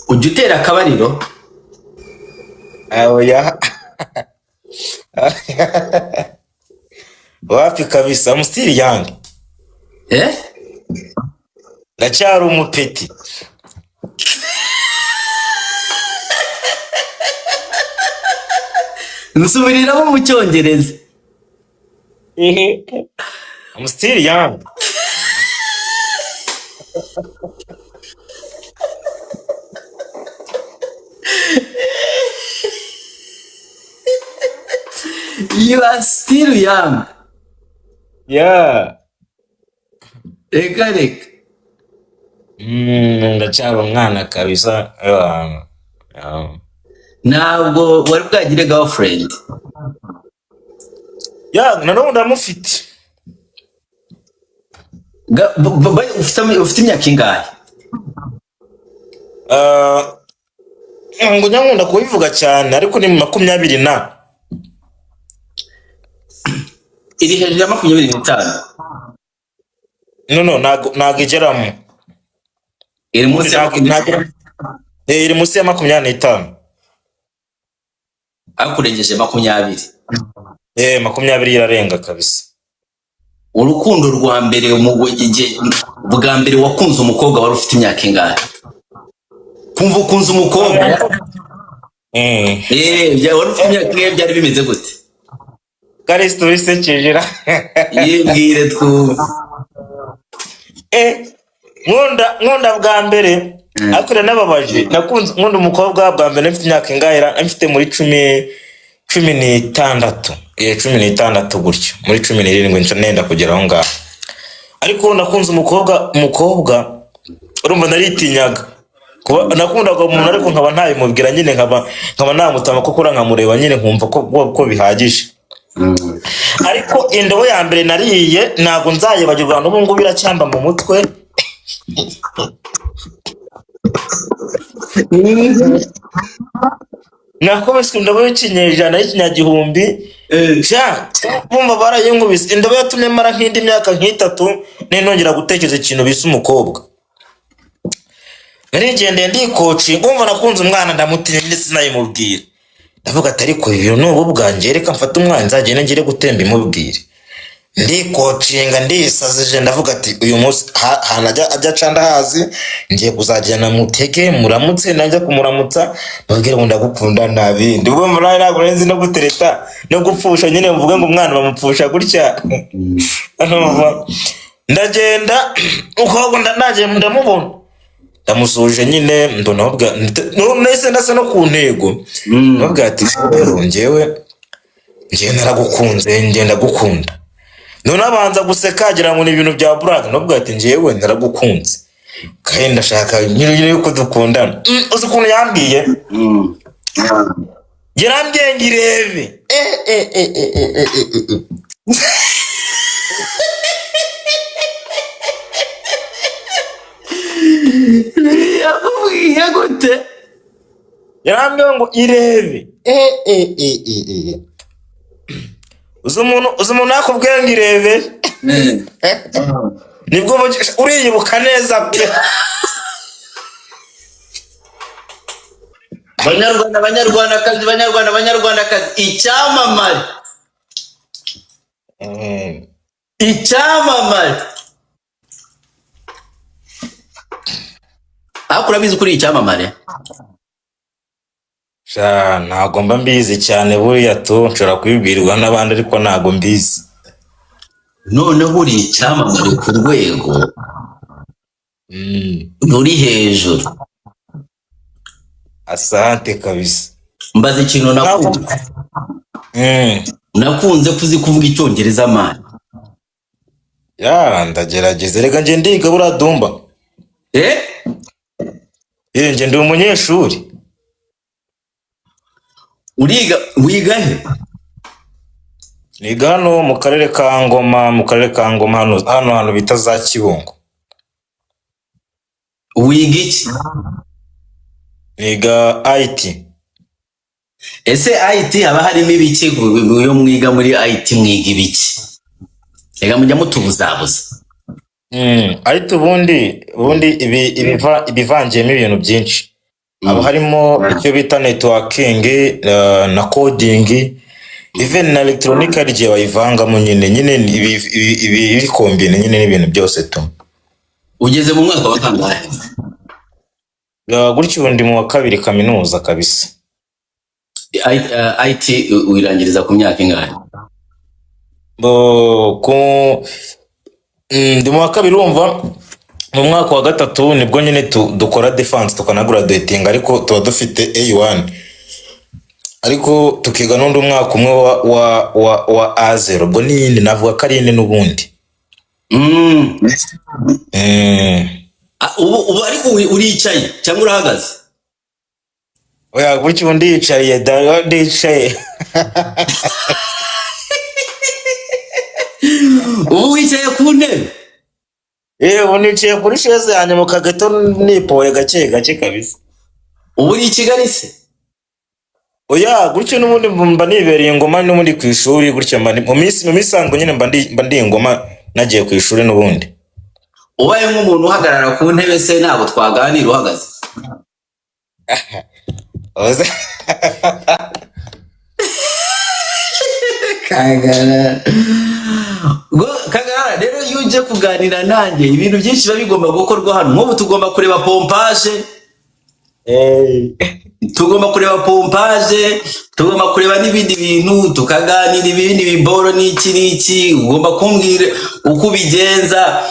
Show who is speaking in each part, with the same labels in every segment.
Speaker 1: Ujya utera akabariro?
Speaker 2: Oya. Wapi kabisa, I'm still young.
Speaker 1: Eh?
Speaker 2: Ndacyari umupeti.
Speaker 1: Nsubiriramo mu Cyongereza.
Speaker 2: I'm still young.
Speaker 1: You are still young.
Speaker 2: Yeah.
Speaker 1: Reka reka.
Speaker 2: Ndacyari umwana kabisa. Yeah. Yeah.
Speaker 1: Ntabwo wari bwagire girlfriend?
Speaker 2: Yeah, na n'ubu ndamufite.
Speaker 1: Ufite imyaka ingahe?
Speaker 2: Ngo njya nkunda kubivuga cyane, ariko ni 20 na.
Speaker 1: Iri hejuru ya 25?
Speaker 2: No, ntago igeramo.
Speaker 1: Iri munsi ya
Speaker 2: Ntago
Speaker 1: 20?
Speaker 2: Iri munsi ya 25.
Speaker 1: Ariko urengeje 20?
Speaker 2: Eh, 20 irarenga kabisa.
Speaker 1: Urukundo rwa mbere, bwa mbere wakunze umukobwa wari ufite imyaka ingahe? Kumva ukunze umukobwa. Eh, wari ufite imyaka ingahe? Byari bimeze gute?
Speaker 2: Kari story isekeje ra.
Speaker 1: Yibwire twumve.
Speaker 2: Eh, nkunda bwa mbere, ariko iranababaje. Nakunze, nkunda umukobwa bwa mbere mfite imyaka ingahe ra? Mfite muri 16. Eh, 16 gutyo. Muri 17 nca nenda kugera aho ngaho. Ariko nakunze umukobwa urumva naritinyaga. Kuba nakundaga umuntu ariko nkaba ntayimubwira nyine, nkaba namutama kuko nkamureba nyine nkumva ko bihagije. Ariko indobo ya mbere nariye ntabwo nzayibagirwa, n'ubu ngubu iracyamba mu mutwe. Nakubiswe indobo y'ikinyejana, y'ikinyagihumbi. Sha, bumva barayinkubise indobo yatumye mara nk'indi myaka nk'itatu nongera gutekereza ikintu bise umukobwa. Narigendeye ndikoci, umva, nakunze umwana ndamutinya ndetse sinayimubwira. Ndavuga ati: "Ariko ibi ni ubu bwanjye, reka mfate umwana nzagende ngire gutemba imubwire." Ndikocinga, ndisazije, ndavuga ati: "Uyu munsi hantu ajya aca ndahazi, ngiye kuzagenda mutege muramutse." Najya kumuramutsa mubwire ngo ndagukunda, nta bindi. Ubwo mbona ntabwo nari nzi no gutereta no gupfusha nyine, mvuge ngo umwana bamupfusha gutya. Urumva? Ndagenda, umukobwa nagiye ndamubona, ndamusuhuje nyine, ndona nahise ndasa no ku ntego. Ndamubwira ati: "Rero njyewe naragukunze, njye ndagukunda." None abanza guseka agira ngo ni ibintu bya blague. Ndamubwira ati: "Njyewe naragukunze kandi ndashaka nyine yuko dukundana." Uzi ukuntu yambwiye? Yarambwiye ngo irebe. Eh, eh, eh, eh, eh, eh, eh, eh.
Speaker 1: Yakubwiye gute?
Speaker 2: Yarambwiye ngo irebe. Eh, eh, eh, eh, eh. Uzi umuntu yakubwiye ngo irebe, nibwo uriyibuka neza pe.
Speaker 1: Banyarwanda, banyarwandakazi, banyarwanda, banyarwandakazi, icyamamare, icyamamare. Ariko urabizi ko uri icyamamare?
Speaker 2: Sha, ntabwo mba mbizi cyane buriya tu, nshobora kubibwirwa n'abandi ariko ntabwo mbizi.
Speaker 1: Noneho uri icyamamare ku rwego ruri hejuru.
Speaker 2: Asante kabisa.
Speaker 1: Mbaza ikintu nakunze. Nakunze ko uzi kuvuga Icyongereza, man.
Speaker 2: Ya, ndagerageza reka, njye ndiga buriya, Dumba.
Speaker 1: Eh?
Speaker 2: Eh, njye ndi umunyeshuri.
Speaker 1: Uriga? Wiga he?
Speaker 2: Niga hano mu karere ka Ngoma, mu karere ka Ngoma, hano hantu bita za Kibungo.
Speaker 1: Wiga iki?
Speaker 2: Niga IT.
Speaker 1: Ese IT haba harimo ibiki? Iyo mwiga muri IT mwiga ibiki? Reka mujya mutubuzabuza.
Speaker 2: Ariko ubundi ibivangiyemo ibintu byinshi. Haba harimo icyo bita networking na coding, even na electronic hari igihe bayivangamo nyine. Nyine ibi bikombine nyine n'ibintu byose tu.
Speaker 1: Ugeze mu mwaka wa kangahe?
Speaker 2: Gutyo ubu ndi mu wa kabiri kaminuza kabisa.
Speaker 1: IT uyirangiriza ku myaka ingahe?
Speaker 2: Bo, ku ndi mu wa kabiri, urumva mu mwaka wa gatatu nibwo nyine dukora defense tukanagraduatinga, ariko tuba dufite A1, ariko tukiga n'undi mwaka umwe wa A0. Ubwo n'iyindi navuga ko ari ine n'ubundi.
Speaker 1: Ah, ubu ariko uricaye cyangwa urahagaze?
Speaker 2: Oya, gutyo ubu ndiyicariye da, ndicaye.
Speaker 1: Ubu wicaye ku ntebe?
Speaker 2: Ubu nicaye kuri chaise yanjye mu kagato, nipoye gake gake kabisa.
Speaker 1: Ubu uri i Kigali se?
Speaker 2: Oya, gutyo n'ubundi mba nibereye ingoma n'ubundi ku ishuri. Gutyo mba mu minsi isanzwe nyine mba ndi ingoma, nagiye ku ishuri n'ubundi.
Speaker 1: Ubaye nk'umuntu uhagarara ku ntebe se, ntabwo twaganira uhagaze? Kagara. Kagara, rero iyo uje kuganira nanjye, ibintu byinshi biba bigomba gukorwa hano. Nk'ubu tugomba kureba pompage. Tugomba kureba pompage, tugomba kureba n'ibindi bintu, tukaganira ibindi biboro n'iki n'iki. Ugomba kumbwira uko ubigenza,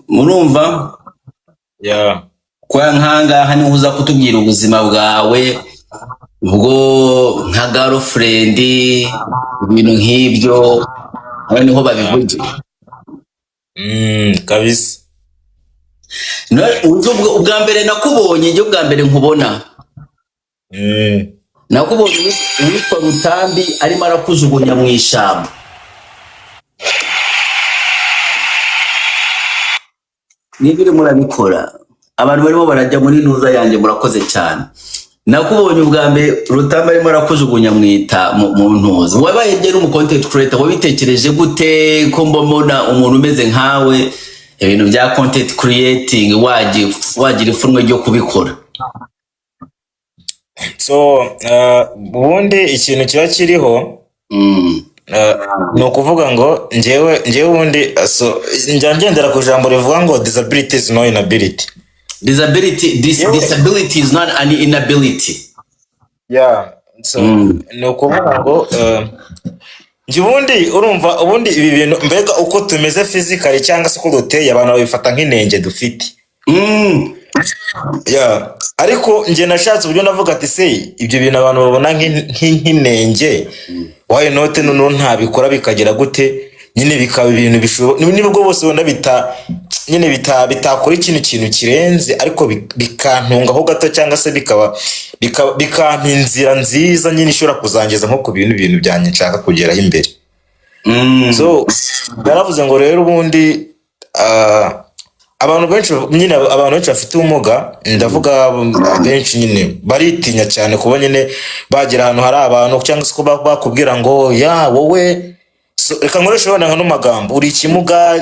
Speaker 1: murumva?
Speaker 2: Yeah.
Speaker 1: Kwa nkangaha niho uza kutubwira ubuzima bwawe ubwo nka girlfriend, ibintu nk'ibyo, aho niho babivugira.
Speaker 2: Kabisa.
Speaker 1: Uzi ubwa mbere nakubonye, njye ubwa mbere nkubona, nakubonye uwitwa Rutambi arimo arakujugunya mu ishyamba. Niba urimo urabikora, abantu barimo barajya muri ntuza yanjye, murakoze cyane. Nakubonye ubwa mbere Rutambi arimo arakujugunya mu ntuza. Wabaye ryari umu content creator? Wabitekereje gute, ko mbona umuntu umeze nkawe ibintu bya content creating wagira ipfunwe ryo kubikora?
Speaker 2: So ubundi ikintu kiba kiriho, ni ukuvuga ngo njyewe ubundi so njya ngendera ku ijambo rivuga ngo "Disability is no inability."
Speaker 1: Disability, disability is not an inability.
Speaker 2: Yeah, so ni ukuvuga ngo njye ubundi, urumva, ubundi ibi bintu mbega uko tumeze physically cyangwa se uko duteye, abantu babifata nk'inenge dufite. Yeah. Ariko njye nashatse uburyo navuga ati: "Se ibyo bintu abantu babona nk'inenge, why not noneho ntabikora bikagera gute nyine, bikaba ibintu bishoboka, nibwo bose wenda bita nyine bitakora ikindi kintu kirenze, ariko bikantungaho gato, cyangwa se bikampa inzira nziza nyine ishobora kuzangeza nko ku bintu byanjye nshaka kugeraho imbere." So yaravuze ngo rero ubundi abantu benshi nyine, abantu benshi bafite ubumuga, ndavuga benshi nyine, baritinya cyane kuba nyine bagera ahantu hari abantu, cyangwa se kuba bakubwira ngo ya wowe, so, reka nkoreshe wenda nka magambo, uri ikimuga,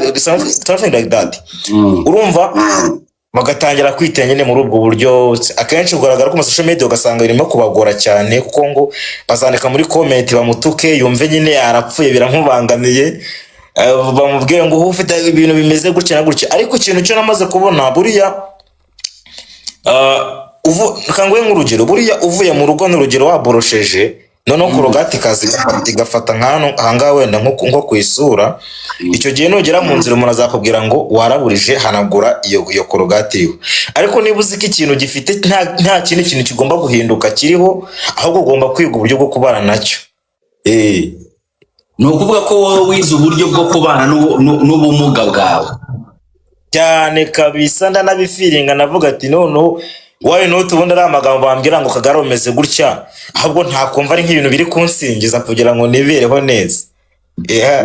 Speaker 2: something like that. Urumva bagatangira kwitinya nyine muri ubwo buryo. Akenshi kugaragara ko social media ugasanga birimo kubagora cyane, kuko ngo bazandika muri comment bamutuke, yumve nyine arapfuye, biramubangamiye, bamubwire ngo ufite ibintu bimeze gutya na gutya. Ariko ikintu cyo namaze kubona buriya, reka nguhe nk'urugero. Buriya uvuye mu rugo, n'urugero waborosheje, noneho Colgate ikaza igafata nk'hano ahangaha, wenda nko ku isura, icyo gihe nugera mu nzira umuntu azakubwira ngo waraburije, hanagura iyo Colgate iriho. Ariko niba uzi ko ikintu gifite nta kindi kintu kigomba guhinduka kiriho, ahubwo ugomba kwiga uburyo bwo kubana nacyo.
Speaker 1: Ni ukuvuga ko wowe wize uburyo bwo kubana n'ubumuga bwawe?
Speaker 2: Cyane kabisa, ndanabifeelinga, navuga ati noneho why not? Ubundi ari amagambo bambwira ngo Kagare umeze gutya, ahubwo ntakumva ari nk'ibintu biri kunsingiza kugira ngo nibereho neza. Yeah.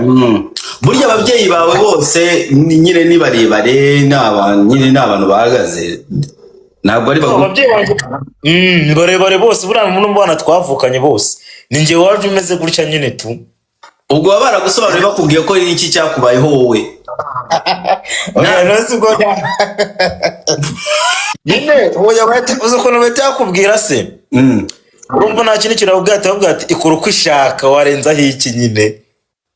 Speaker 1: Burya ababyeyi bawe bose nyine ni barebare, ni abantu nyine, ni abantu bahagaze, ntabwo ari bagufi?
Speaker 2: Ababyeyi banjye ni barebare bose. Buriya mu bana twavukanye bose ni njye waje umeze gutya nyine tu.
Speaker 1: Ubwo baba baragusobanuriye, bakubwiye ko iki cyakubayeho wowe?
Speaker 2: Oya, none ubwo nyine oya, uzi ukuntu bahita bakubwira se? Urumva nta kindi kintu bakubwira, ati bakubwira ati ikora uko ishaka, warenzaho iki nyine?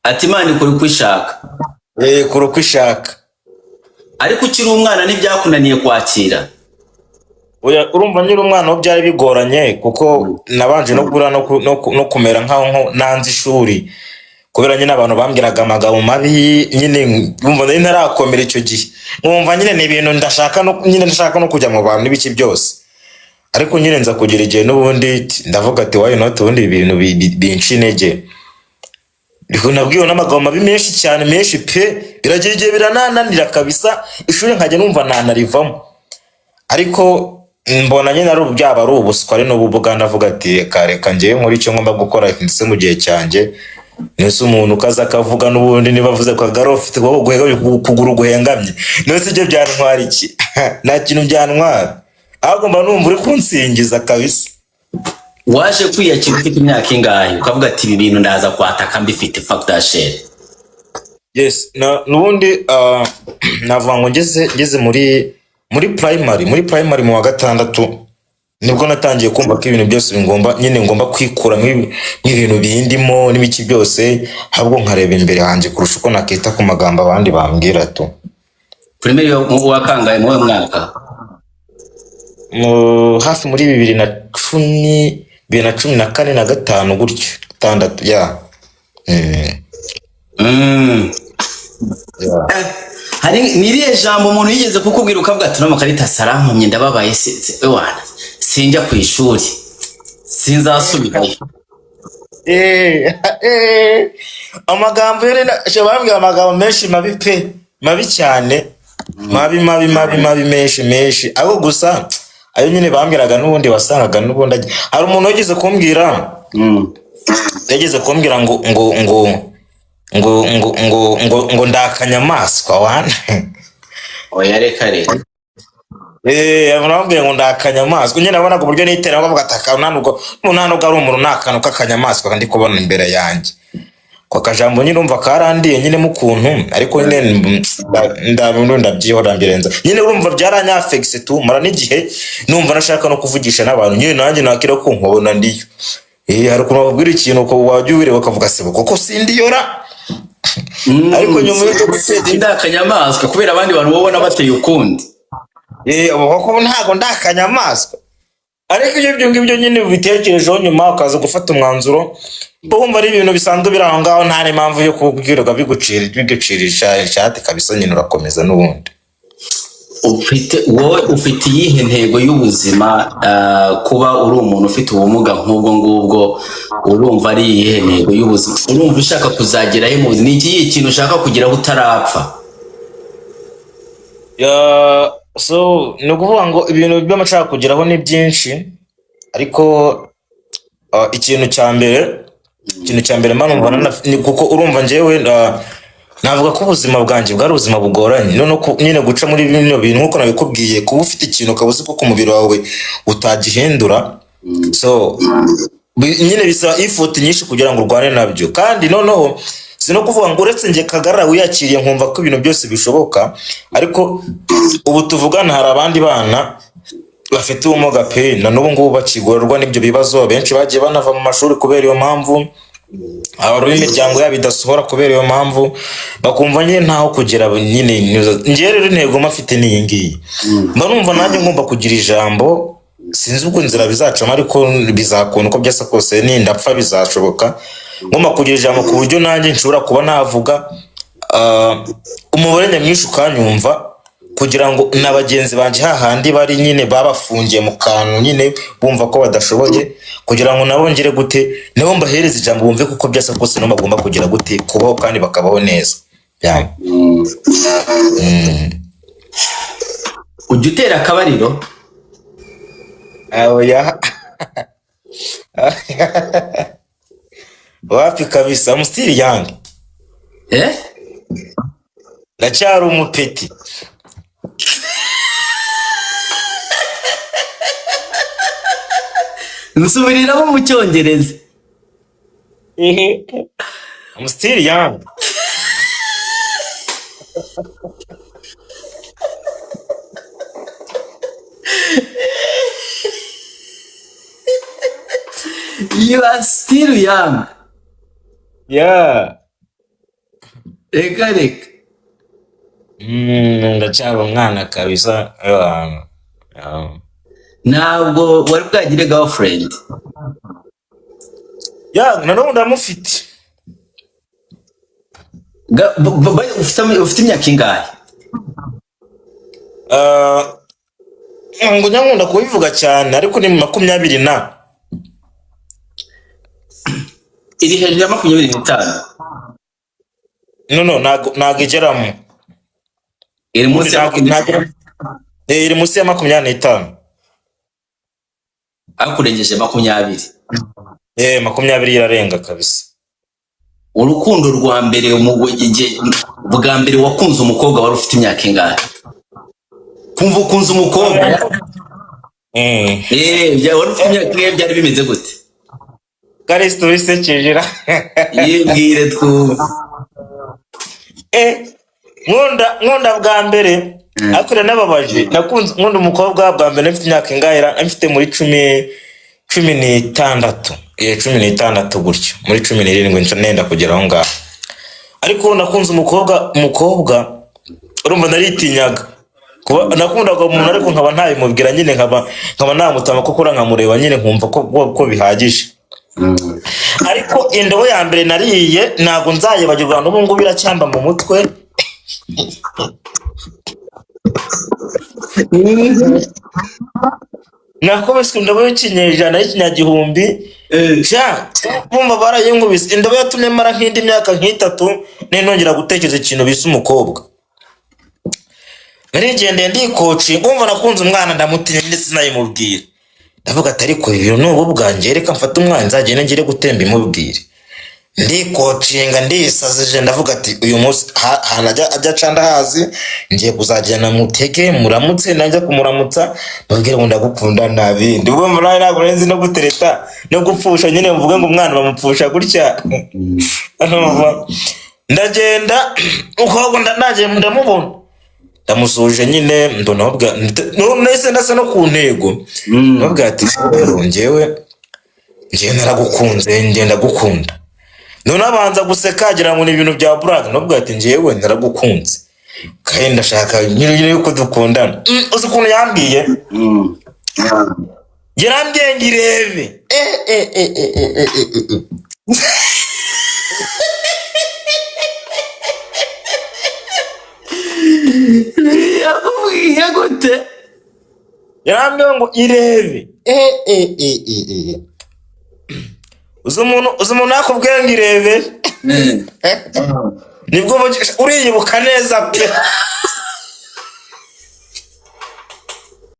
Speaker 1: Ati Imana ikora uko ishaka.
Speaker 2: Eh, ikora uko ishaka.
Speaker 1: Ariko ukiri umwana ntibyakunaniye kwakira?
Speaker 2: Oya, urumva nyiri umwana wo byari bigoranye, kuko nabanje no guhura no kumera nkaho nanze ishuri, kubera nyine abantu bambwiraga amagambo mabi nyine. Urumva nari ntarakomera icyo gihe, nkumva nyine ni ibintu ndashaka no nyine ndashaka no kujya mu bantu n'ibiki byose. Ariko nyine nza kugira igihe n'ubundi ndavuga ati why not? Ubundi ibintu binca intege. Ndiko nabwiwe n'amagambo mabi menshi cyane, menshi pe, biragira igihe biranananira kabisa, ishuri nkajya numva nanarivamo. Ariko mbona nyine ari byaba ari ubuswa, ari n'ububwa, ndavuga ati reka reka, njyewe nkora icyo ngomba gukora ndetse mu gihe cyanjye. Nese umuntu ukaza akavuga n'ubundi, niba avuze ko kagari ufite ukuboko guhengamye, ukuguru guhengamye, nese ibyo byantwara iki? Nta kintu byantwara, ahubwo mba numva uri kunsingiza kabisa.
Speaker 1: Waje kwiyakira ufite imyaka ingahe, ukavuga ati ibi bintu ndaza kwataka mbifite, fuck that shit?
Speaker 2: Yes, na n'ubundi navuga ngo ngeze muri primary mu wa gatandatu, nibwo natangiye kumva ko ibintu byose ngomba nyine ngomba kwikura nk'ibintu bindimo n'ibiki byose, ahubwo nkareba imbere hanjye kurusha uko nakita ku magambo abandi bambwira tu.
Speaker 1: Primaire mu wa kangahe, mu mwaka?
Speaker 2: Mu hafi muri 2010, 2014 na gatanu gutyo, gatandatu ya. Yeah.
Speaker 1: Hari ni irihe jambo umuntu yigeze kukubwira ukavuga ati no makarita sarankomye, ndababaye, ewana sinjya ku ishuri, sinzasubirayo?
Speaker 2: Amagambo yo bambwiye amagambo menshi mabi pe, mabi cyane, mabi mabi mabi mabi, menshi menshi. Ariko gusa ayo nyine bambwiraga n'ubundi wasangaga n'ubundi hari umuntu wigeze kumbwira, yageze kumbwira ngo ngo ndakanyamaswa wana.
Speaker 1: Oya, reka reka.
Speaker 2: Eh, bambwiye ngo ndakanyamaswa nyine. Nabonaga uburyo nitera, bavuga ati aka nta nubwo ari umuntu, ni akantu k'akanyamaswa ndi kubona imbere yanjye. Ako kajambo nyine urumva karandiye nyine mu kuntu, ariko nyine ndabyihora mbirenza nyine. Urumva byaranyafegise tu, mara n'igihe numva nashaka no kuvugisha n'abantu nyine, nanjye nakira ko nkubona ndiyo. Eh, hari ukuntu bakubwira ikintu uko wajya ubireba ukavuga se koko sindiyora? Ariko nyuma yo gutekereza
Speaker 1: Ndi akanyamaswa kubera abandi bantu babona bateye ukundi.
Speaker 2: Eh, ubu koko ntabwo ndi akanyamaswa. Ariko iyo ibyo ngibyo nyine ubitekerejeho nyuma ukaza gufata umwanzuro, uba wumva ari ibintu bisanzwe biri aho ngaho, nta n'impamvu yo kubwirwa bigucira ishati kabisa, nyine urakomeza n'ubundi.
Speaker 1: Ufite, wowe ufite iyihe ntego y'ubuzima? Kuba uri umuntu ufite ubumuga nk'ubwo ngubwo, urumva ari iyihe ntego y'ubuzima? Urumva ushaka kuzageraho mu buzima? Ni ikihe kintu ushaka kugeraho utarapfa?
Speaker 2: Yeah, so ni ukuvuga ngo ibintu by'amashaka kugeraho ni byinshi, ariko ikintu cya mbere mba numva ni kuko urumva njyewe navuga ko ubuzima bwanjye bwari ubuzima bugoranye. Noneho nyine guca muri bino bintu nk'uko nabikubwiye, kuba ufite ikintu ukaba uzi ko ku mubiri wawe utagihindura, so nyine bisaba effort nyinshi kugira ngo urwane nabyo. Kandi noneho si no kuvuga ngo uretse njye Kagarara wiyakiriye nkumva ko ibintu byose bishoboka, ariko ubu tuvugana hari abandi bana bafite ubumuga pe, na n'ubu ngubu bakigororwa n'ibyo bibazo. Benshi bagiye banava mu mashuri kubera iyo mpamvu, abari imiryango yabo idasohora kubera iyo mpamvu, bakumva nyine ntaho kugera nyine. Njyewe rero intego mba mfite ni iyi ngiyi: mba numva nanjye ngomba kugira ijambo. Sinzi ubwo inzira bizacamo, ariko bizakunda uko byasa kose, nindapfa bizashoboka. Ngomba kugira ijambo ku buryo nanjye nshobora kuba navuga, umubare nyamwinshi ukanyumva, kugira ngo na bagenzi banjye hahandi bari nyine babafungiye mu kantu nyine bumva ko badashoboye, kugira ngo nabo ngire gute, nabo mbahereze ijambo bumve kuko byasa kose nabo bagomba kugira gute, kubaho kandi bakabaho neza. Yeah.
Speaker 1: Ujya utera akabariro?
Speaker 2: Oya, wapi kabisa, I'm still young.
Speaker 1: Eh.
Speaker 2: Ndacyari umupeti.
Speaker 1: Nsubiriramo mu Cyongereza.
Speaker 2: I'm still young.
Speaker 1: You are still young.
Speaker 2: Yeah.
Speaker 1: Reka reka.
Speaker 2: Ndacyari umwana kabisa. Yeah. Yeah.
Speaker 1: Ntabwo wari bwagire girlfriend?
Speaker 2: Yeah, na n'ubu ndamufite.
Speaker 1: Ufite imyaka ingahe?
Speaker 2: Ngo njya nkunda kubivuga cyane, ariko ni 20 na.
Speaker 1: Iri hejuru ya 25?
Speaker 2: No, ntago igeramo.
Speaker 1: Iri munsi ya
Speaker 2: Ntago
Speaker 1: 20?
Speaker 2: Iri munsi ya 25.
Speaker 1: Akurengeje 20?
Speaker 2: 20 irarenga kabisa.
Speaker 1: Urukundo rwa mbere, mu igihe bwa mbere wakunze umukobwa, wari ufite imyaka ingahe? Kumva ukunze umukobwa. Wari ufite imyaka ingahe? Byari bimeze gute?
Speaker 2: Karisito, bisekeje ra.
Speaker 1: Yibwire twumve.
Speaker 2: Nkunda bwa mbere, ariko iranababaje, nakunze, nkunda umukobwa bwa mbere mfite imyaka ingahe ra? Mfite muri 16, 16 gutyo, muri 17, nca nenda kugera aho ngaho. Ariko nakunze umukobwa, urumva naritinyaga kuba nakundaga umuntu, ariko nkaba ntabimubwira nyine, nkaba namutama kuko nkamureba nyine nkumva ko bihagije. Ariko indobo ya mbere nariye ntabwo nzayibagirwa, n'ubu ngubu iracyamba mu mutwe. Nakubiswe indobo y'ikinyejana, y'ikinyagihumbi. Sha, bumva barayinkubise indobo yatumye mara nk'indi myaka nk'itatu nongera gutekereza ikintu bise umukobwa. Narigendeye ndikoci, ngumva nakunze umwana, ndamutinya ndetse sinayimubwira. Ndavuga ati: "Ariko ibi ni ubu bwanjye, reka mfate umwana nzagende ngire gutemba imubwire." Ndikocinga, ndisazije, ndavuga ati: "Uyu munsi ahantu ajya aca ndahazi, ngiye kuzagenda mutege muramutse." Najya kumuramutsa mubwire ngo ndagukunda, nta bindi. Ubwo nawe ntabwo nari nzi no gutereta no gupfusha nyine, mvuge ngo umwana bamupfusha gutya. Urumva? Ndagenda, umukobwa nagiye ndamubona, ndamusuhuje nyine, mbona nahise ndasa no ku ntego. Ndamubwira ati: "Rero njyewe naragukunze, njye ndagukunda." None abanza guseka agira ngo ni ibintu bya burake. Ndamubwira ati: "Njyewe naragukunze kandi ndashaka nyine yuko dukundana." Uzi ukuntu yambwiye? Yarambwiye ngo irebe. Eh.
Speaker 1: Yakubwiye gute?
Speaker 2: Yarambwiye ngo irebe. Eh. Uzi umuntu yakubwiye ngo irebe? Nibwo uriyibuka neza pe.